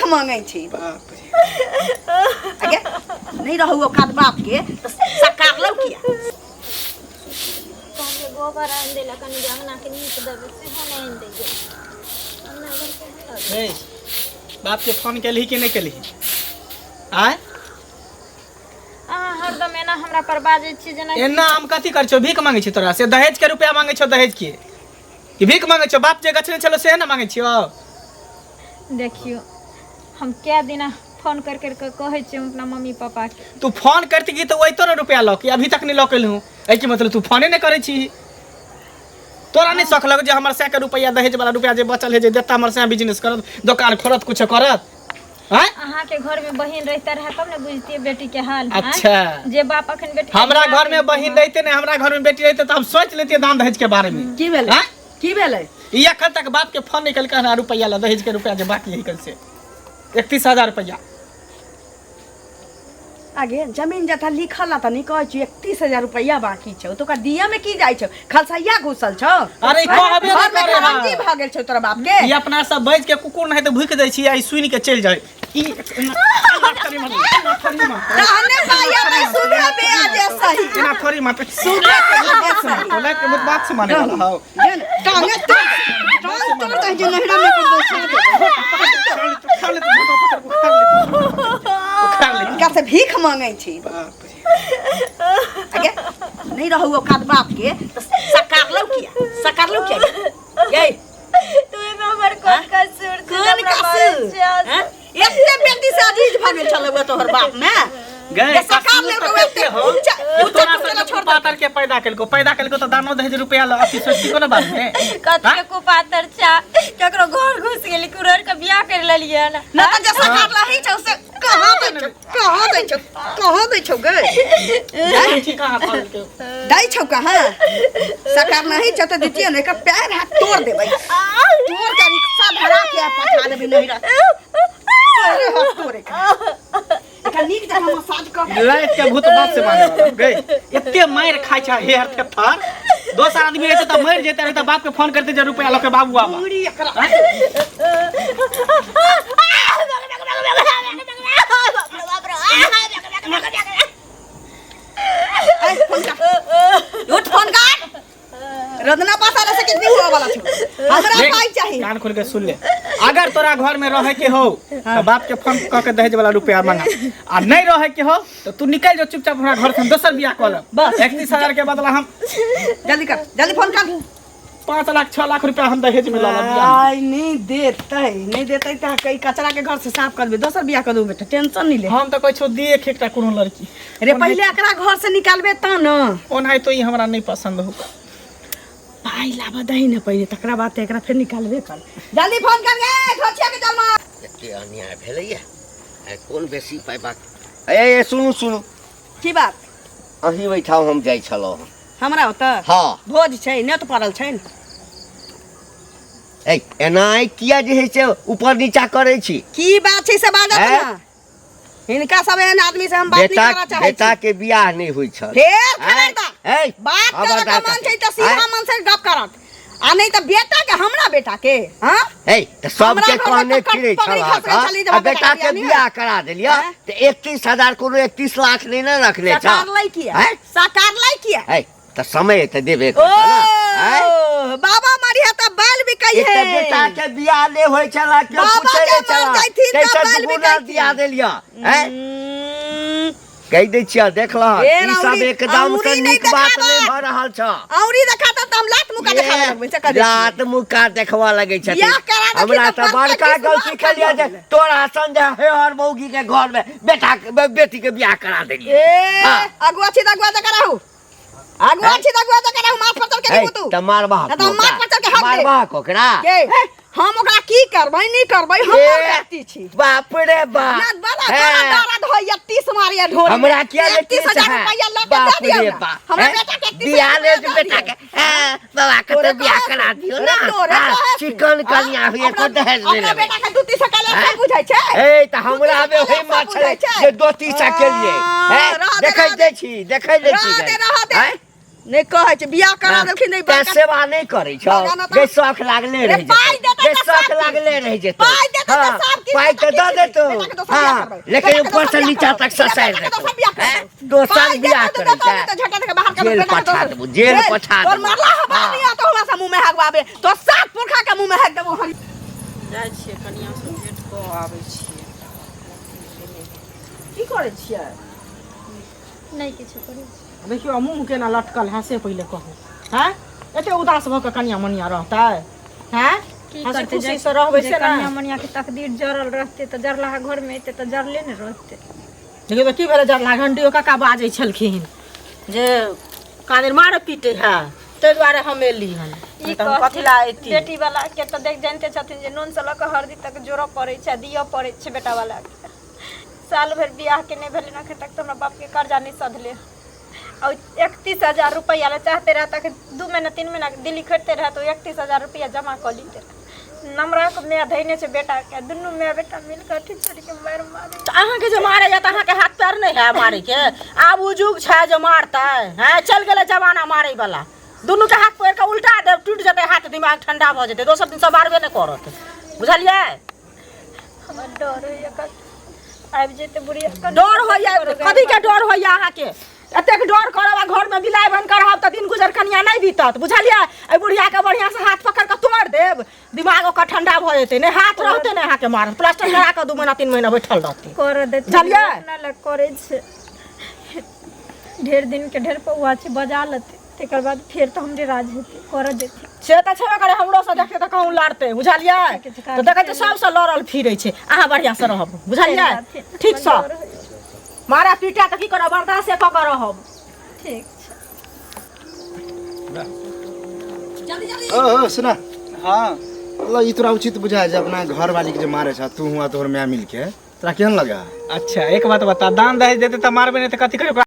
मांगै छी। बाप रे। आगे नहीं रहू औकात बाप के तो सकारलौ किया? कहलियै गोबर आनि दै लए, कनि जे अङ्गनाके नीप देबै, सेहो नहि आनि दैए। अङ्गना घर केहन लगै? हे, बाप के फोन केलही कि नहि केलही? आय? अहाँ हरदम एना हमरा पर बाजै छी जेना एना हम कथी करै छियौ? भीख मांगै छी तोरा से? दहेज के रुपया मांगै छियौ? दहेज के कि भीख मांगै छियौ? बाप जे गछने छलो से ने मांगै छियौ। देखियौ, हम कए दिना फोन कर कर के कहै छियै हम अपना मम्मी पापाके। तू फोन करती कि तऽ ओइतो ने रुपया लऽ के, अभी तक नहि लऽ के एलहुँ। एहिके मतलब तू फोने नहि करै छी। तोरा नहि शौक लगै जे हमर सएके रुपया, दहेज वाला रुपया जे बचल है, जे देता हमर सए बिजनेस करत, दोकान खोलत, कुछो करत? आँय? अहाँके घर में बहिन रहिते रहे तब ने बुझतियै बेटी के हाल, आँय? अच्छा। जे बाप अखन बेटी के हमरा बियाह घर में केलकै बहिन हँ। रहिते ने, हमरा घर में बेटी रहिते तऽ हम सोच लेतियै दान दहेज के बारे में। की भेलै? आँय? की भेलै? ई अखन तक बाप के फोन निकल के रुपया ला, दहेज के रुपया जे बाकी है कल से 31,000 रुपया। आगे जमीन जथा लिखल त नहीं कहै छी, 31,000 रुपया बाकी छौ तो ओकरा दिया में की जाइ छौ? खलसैया घुसल छौ? अरे, ई कहबे नहि घर में करे हँ। खरंजी भऽ गेल छौ तोरा बाप के। ई अपना सब बैज के कुकुर नहीं तऽ भुकि दै छी आ ई सुनि के चलि जाइ। ई एना थोड़ी मारतै, एना थोड़ी मारतै। रहने पाया नहीं सुनबे बे आज सही। एना थोड़ी मारतै। बात से मारतौ, लाइक के बहुत बात से माने वाला हौ। टांगे तोड़, टांग तोड़ दे जे नहिरा में कर बैसा दे। उखाड़ ले, उखाड़ ले, पकड़, उखाड़ ले, उखाड़ ले। इनका से भीख मांगै छी। बाप रे। आगे नहीं रहू औकात बाप के तो सकारलौ किया? सकारलौ किया ये? तू एहिमे हमर कोन कसूर छै? कोन हमरा मारै कसूर? छियै अहाँ? हैं? एते बेटी से अजीज भऽ गेल छलै ओ तोहर बाप में गए जे सकार कसूर लेलकौ तऽ एते कते हो? ऊँचा ऊँचा तोरा टूटल सबके छोड़ देलकौ। कुपातर के पैदा केलको, पैदा केलको तऽ दानो दहेज रुपया ल अथी सोचती कोनो बात नहि। कथी के कुपातर छा? केकरो घर घुस गेली, कुरर के बियाह कर लेलियै ने। ना तऽ जे सकार लही छौ से कहाँ दै छौ? कहाँ दै छौ? कहाँ दै छौ गे? ठीक कहाँ कहलकै? दै छौ कहाँ? सकार नहीं छौ तऽ दितियै ने, एकर पैर हाथ तोड़ देबै, तोड़ के रिक्शा धरा के पठा देबै नहिरा। पैर हाथ तोड़े के एकर नीक जगह मसाज कर। लाइट के भूत बाप से माने वाला गई। एते मार खाइ छै हेर थेथर, दोसर आदमी रहते तऽ मरि जेते रहे तऽ बाप के फोन करते जे रुपया लऽ के बाबू आबा। उंगली एकरा। ऐ, फोन कर, उठ, फोन कर। रंजना पासा से कितनी हुआ वाला छौ, हमरा देख, पाई चाही। कान खोल के सुन ले, अगर तोरा घर में रहे के हो तो बाप के फोन क के दहेज वाला रुपया मांगा, आ नहीं रहे के हो तो तू निकल जो चुपचाप हमरा घर से, हम दोसर बियाह कऽ लेब। बस। 31,000 के बदला हम जल्दी कर, जल्दी फोन कर। 5 लाख 6 लाख रुपया हम दहेज में लऽ लेब बियाह में। आई नहीं देतै, नहीं देतै तऽ कई कचरा के घर से साफ कर देबै, दोसर बियाह कर देबौ बेटा, टेंशन नहीं ले। हम तऽ कहै छौ देख एकटा कोनो लड़की। रे, पहिले एकरा घर से निकालबे त न। ओनाहितो ई हमरा नहीं पसंद हो। पाई लाबऽ दही ने पहिले, तकरा बाद तऽ एकरा फेर निकालबे कर। जल्दी फोन कर गे घोचिया के जमा। एते अन्याय भेलैया आइ, कोन बेसी पाइ बात। ए ए, सुनू सुनू। की बात? अहीं ओहिठाम हम जाइ छलहुँ हँ। हमरा ओतऽ? हँ। भोज छै, नेत पड़ल छै ने। ए, एना आइ किया जे है से ऊपर नीचा करै छी? की बात छै से बाजत हैं? ने। हिनका सब एहन आदमी से हम बात नहीं बेटा करऽ चाहै बेटा छी। के बियाह नहि होइ छल। फेर खबरदार। ए, बात करऽ के खबरदार मन छै तऽ आँय? सीधा मन से गप करत, आ नहीं तऽ बेटा के, हमरा बेटा के, हाँ? हे, तऽ सबके हमरा घरमे कहने तऽ फिरै पगड़ी छलहक खसकै हँ? छली जब आ बेटा बेटा के बियाह नहि बियाह करा देलियऽ हैं? तऽ 31,000 कोनो 31 लाख नहि ने रखने छह। सकारलै किया? हैं? सकारलै किया? हे, तऽ समय तऽ देबे ओ करतऽ ने, आँय? बाबा मरिया तऽ बैल बिकै एक है। तऽ बेटा के बियाह नहि होइ छला, केओ बाबा पूछै जे नहि मर छला, जाइथिन तऽ ताहिसँ बैल दुगुना बिकैथिन। दिया देलियऽ, आँय? कहि दै छियह, देख लहक, हे ई सब रौरी, एकदम से औरी नहि नीक बात देखाबऽ। नहि भऽ रहल छ। औरी देखा तऽ हम लात मुक्का देखाबऽ लगबै से कह दै छियै। लात मुक्का देखबऽ लगै छथिन। बियाह करा देलखिन हमरा तऽ तऽ बड़का बड़का विश्वास गलती केलियै जे भऽ गेलै। तोरा सन जे हेहर मौगी के घर में बेटा बेटी के बियाह करा देलियै। ए हाँ। अगुआ छी तऽ अगुआ तऽ कराहू, अगुआ छी तऽ अगुआ तऽ कराहू, माथ पर चढ़ के हे, देबू तू। तऽ मारबह ना तऽ माथ पर चढ़ के हक दे। मारबह ओकरा? के हम ओकरा की करबै नहीं करबै, हम ए, व्यक्ति छी। बाप रे बाप। ना बड़ा हे। तोरा दर्द होइया, 30 मारिया ढोरी में। हमरा किया ले 31,000 है? रुपैया लऽ के बाप दऽ दियौ रे ने। बाप। हमरा हैं? बेटा के 31,000 बियाह ले रुपैया दऽ बेटा दियौ। के, हैं, बाबा के तोरे तऽ बियाह कहै करा दियौ रे ना। तोरे हाँ, कहै से। चिकन हाँ? कनिया हुए को दहेज नहि अपना लेबै। बेटा के दू तीस केले हैं? से बुझै छै? ए, तऽ हमरा दू मे तीस होई केले से माछ बुझै छै? जे दो तीसा केलिए हाँ, हैं? रह दे, देखै रह दे। दै छी, देखै दै छी रह दे, रह दे। हैं? नहि कहै छै बियाह करा देलखिन नहि तें बड़का सेवा नहि करै छौ बगाना तऽ- जे शौख लागले रे, रहि पाइ जेतौ देतै जे तऽ शौख सब लागले रहि जेतौ पाइ देतै तऽ हाँ, सब किछु पाइ तऽ दऽ देतै। देतौ बेटाके दोसर बियाह हाँ करबै। लेकिन बेटाके ऊपर से दोसर नीचा बियाह तक करबै। ससारि बेटाके देतौ दोसर बियाह करबै। हैं? दोसर पाइ बियाह देतै तऽ करै देतौ, छै नहि तऽ झटा दऽ के बाहर करबै। जेल बेटाके पठा दोसर- देबौ जेल पठा तोर देबौ मारला हवा हाँ। नहि आतो हमरा से मुँह में हगवाबे तो सात पुरखा के मुँह में हग देबो हम। जाइ छियै कनिआँसँ भेँट कऽ आबै छियै। की करै छियै? नहि किछो करै छी। देखियौ मुँह केना लटकल है से पहिले कहू। हैं, एते उदास भऽ कऽ कनिया मनिया रहतै? हैं, की हँसी करतै खुशी से रहबै जे से ने। कनिया मनिया के तकदीर जरल रहतै तऽ जरलाहा घरमे एतै तऽ जरले ने रहतै। देखियौ तऽ की भेलै जरला घंटियो काका बाजै छलखिन जे कानेर मारे पीटे है, ताहि दुआरे हम एली हन। ई नहि तऽ हम कथी कहथिन ला ऐती? बेटी वाला के तऽ देख जानिते छथिन जे नून से लऽ कऽ हरदी तक जोड़ऽ पड़ै छै, दिअ पड़ै छै बेटा वाला के। साल भरि बियाह के नहि भेलै एखन तक तऽ हमरा बाप के कर्जा नहि सधलै। और 31,000 रुपया ला चाहते रहा तक 2 महीना 3 महीना दिल्ली खटते रहा तो 31,000 रुपया जमा कऽ लीते। नमरा के माय धैने छै बेटा के, दुनू माय बेटा मिल कऽ अथी छोड़ के मारि मारे। तऽ अहाँके जे मारैया तऽ अहाँके हाथ पैर नहि है मारैके? आब ओ युग छै जे मारतै? हैं, चलि गेलै जमाना मारै वाला। दुनूके हाथ पैर के उल्टा देब, टूटि जेतै हाथ, दिमाग ठंडा भऽ जेतै, दोसर दिनसँ मारबे नहि करत, बुझलियै? हमरा डर होइया आबि जेतै बुढ़िया। डर होइया? कथीके डर होइया अहाँके? एतेक डर करब आ घरमे बिलाइ बनि कऽ रहब तऽ दिन गुजर कनिया नहि बीतत, बुझलियै? एहि बुढ़ियाके बढ़िआँसँ हाथ पकड़ि कऽ तोड़ि देब, दिमाग ओकर ठंडा भऽ जेतै, नहि हाथ रहतै नहि अहाँके मारत, प्लास्टर करा कऽ 2 महीना 3 महीना बैठल रहतै। करऽ देतै? बुझलियै? अपना लए करै छै। ढेर दिन के ढेर पौआ छै, बजा लेतै तकर बाद फेर तऽ हमरे राज हेतै। करऽ देतै से तऽ छेबे करे। हमरो से देखते तऽ कहूँ लड़तै, बुझलियै? तऽ देखै छियै सबसँ लड़ल फिरै छै। अहाँ बढ़िआँसँ रहब, बुझलियै? ठीकसँ मारा पीटा तऽ की करब, बर्दाश्ते कऽ कऽ रहब। ठीक छै। ओ ओ सुना। हाँ। मतलब ई तोरा उचित बुझाय जे अपना घर वाली के जे मारे छ तू हुआ तोहर माय मिल के, तोरा केहन लगा? अच्छा एक बात बता, दान दहेज देते तऽ मारबे, नहि तऽ कथी करे ओकरा?